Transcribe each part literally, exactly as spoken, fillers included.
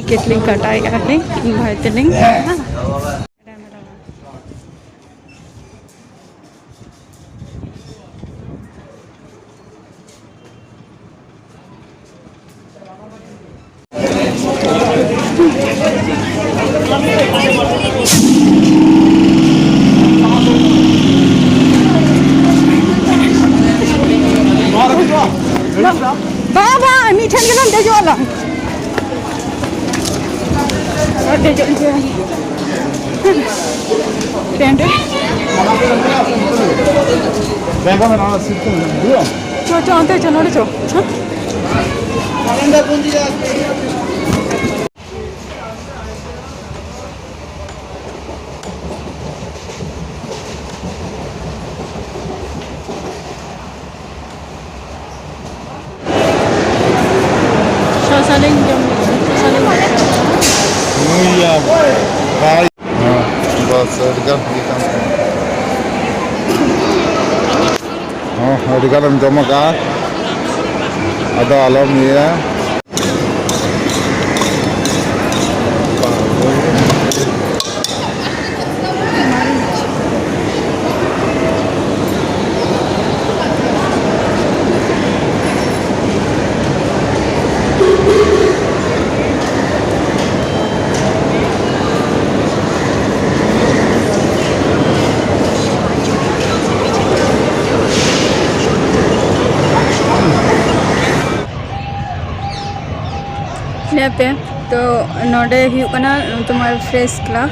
ᱠᱮᱴᱞᱤᱧ ᱠᱟᱴᱟᱣᱮᱫᱼᱟ ᱞᱤᱧ, ᱵᱷᱟᱭ ᱛᱮᱞᱤᱧ᱾ ᱵᱟᱝ, ᱵᱟᱝ, ᱢᱤᱫ ᱴᱷᱮᱱ ᱜᱮᱞᱟᱝ ᱫᱮᱡᱚᱜ ᱟᱞᱟᱝ᱾ ᱟᱨ ᱫᱮᱡᱚᱜ ᱜᱮᱭᱟ᱾ ᱴᱨᱮᱱ ᱨᱮ᱾ ᱪᱚ, ᱪᱚ, ᱚᱱᱛᱮ ᱪᱚ, ᱱᱚᱰᱮ ᱪᱚ᱾ ᱦᱮᱸ? ᱥᱚᱥᱟ ᱞᱤᱧ ᱡᱚᱢ ᱞᱮᱫᱟ, ᱥᱚᱥᱟ ᱞᱤᱧ ᱡᱚᱢ ᱠᱮᱫᱟ᱾ ᱦᱮᱸ, ᱵᱟᱥ ᱟᱹᱰᱤ ᱜᱟᱱ ᱦᱩᱭ ᱠᱟᱱ ᱛᱟᱦᱮᱸᱫ᱾ ᱦᱚᱸ, ᱟᱹᱰᱤ ᱜᱟᱱᱮᱢ ᱡᱚᱢ ᱟᱠᱟᱫᱼᱟ, ᱟᱫᱚ ᱟᱞᱚᱢ ᱤᱭᱟᱹᱭᱟ᱾ ᱧᱮᱞ ᱯᱮ, ᱛᱚ ᱱᱚᱰᱮ ᱦᱩᱭᱩᱜ ᱠᱟᱱᱟ ᱛᱳᱢᱟᱨ ᱯᱷᱨᱮᱥ ᱠᱞᱟᱵᱽ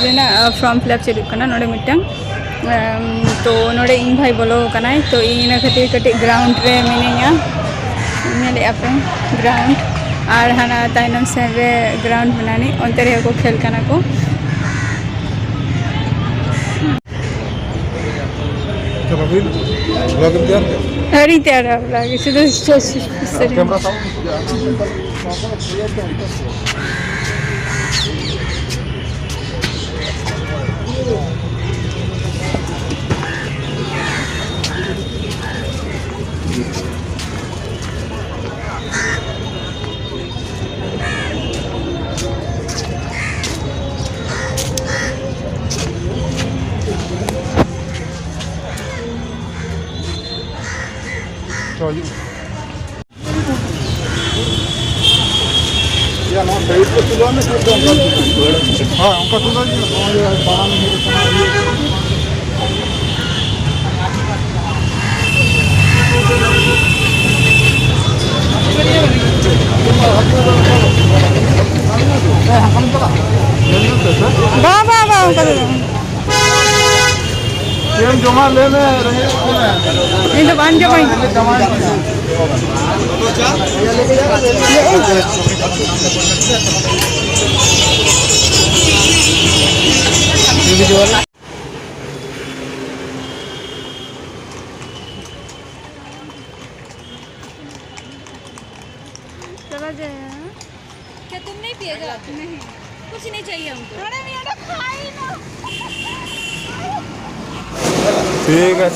ᱨᱮᱱᱟᱜ ᱯᱷᱨᱚᱢ ᱯᱷᱤᱞᱟᱯ ᱪᱟᱹᱞᱩᱜ ᱠᱟᱱᱟ ᱱᱚᱰᱮ ᱢᱤᱫᱴᱟᱝ᱾ ᱮᱢ, ᱛᱚ ᱱᱚᱰᱮ ᱤᱧ ᱵᱷᱟᱭ ᱵᱚᱞᱚ ᱟᱠᱟᱱᱟᱭ, ᱛᱚ ᱤᱧ ᱤᱱᱟᱹ ᱠᱷᱟᱹᱛᱤᱨ ᱠᱟᱹᱴᱤᱡ ᱜᱨᱟᱣᱩᱱᱰ ᱨᱮ ᱢᱤᱱᱟᱹᱧᱟ᱾ ᱧᱮᱞᱮᱫᱼᱟ ᱯᱮ ᱜᱨᱟᱣᱩᱱᱰ, ᱟᱨ ᱦᱟᱱᱟ ᱛᱟᱭᱱᱚᱢ ᱥᱮᱱ ᱨᱮ ᱜᱨᱟᱣᱩᱱᱰ ᱢᱮᱱᱟᱜᱼᱟ, ᱚᱱᱛᱮ ᱨᱮᱜᱮ ᱠᱚ ᱠᱷᱮᱞ ᱠᱟᱱᱟ ᱠᱚ᱾ ᱟᱪᱪᱷᱟ, ᱵᱟᱹᱵᱤᱱ vlog ᱮᱢ ᱛᱮᱭᱟᱨ ᱠᱮᱫᱟ? ᱟᱹᱣᱨᱤᱧ ᱛᱮᱭᱟᱨᱟ vlog, ᱥᱩᱫᱷᱩ ᱥᱮᱨᱮᱧ᱾ ᱠᱮᱢᱨᱟ ᱥᱟᱵ ᱢᱮ᱾ ᱦᱤᱡᱩᱜ ᱢᱮ᱾ ᱭᱟ, ᱱᱚᱣᱟ ᱥᱟᱭᱤᱰ ᱨᱮ ᱛᱩᱞᱟᱹᱣ ᱢᱮ, ᱥᱟᱭᱤᱰ ᱨᱮ ᱚᱱᱠᱟ ᱛᱩᱞᱟᱹᱣ ᱢᱮ᱾ ᱦᱳᱭ, ᱚᱱᱠᱟ ᱛᱩᱞᱟᱹᱣ ᱢᱮ᱾ ᱱᱚᱜᱼᱚᱭ ᱡᱮ ᱫᱟᱬᱟᱱ ᱦᱩᱭᱩᱜ ᱠᱟᱱᱟ, ᱤᱭᱟᱹ᱾ ᱵᱟ, ᱵᱟ, ᱵᱟ, ᱚᱱᱠᱟ ᱫᱚ ᱵᱟᱝ᱾ ᱪᱮᱫ ᱮᱢ ᱡᱚᱢᱟ ᱞᱟᱹᱭ ᱢᱮ, ᱨᱮᱸᱜᱮᱡ ᱠᱟᱱᱟ᱾ ᱤᱧ ᱫᱚ ᱵᱟᱝ ᱡᱚᱢᱟᱹᱧ᱾ चला जाए। क्या तुम नहीं पिएगा? नहीं। कुछ नहीं चाहिए हमको। अरे, मेरा खाई ना। ठीक है।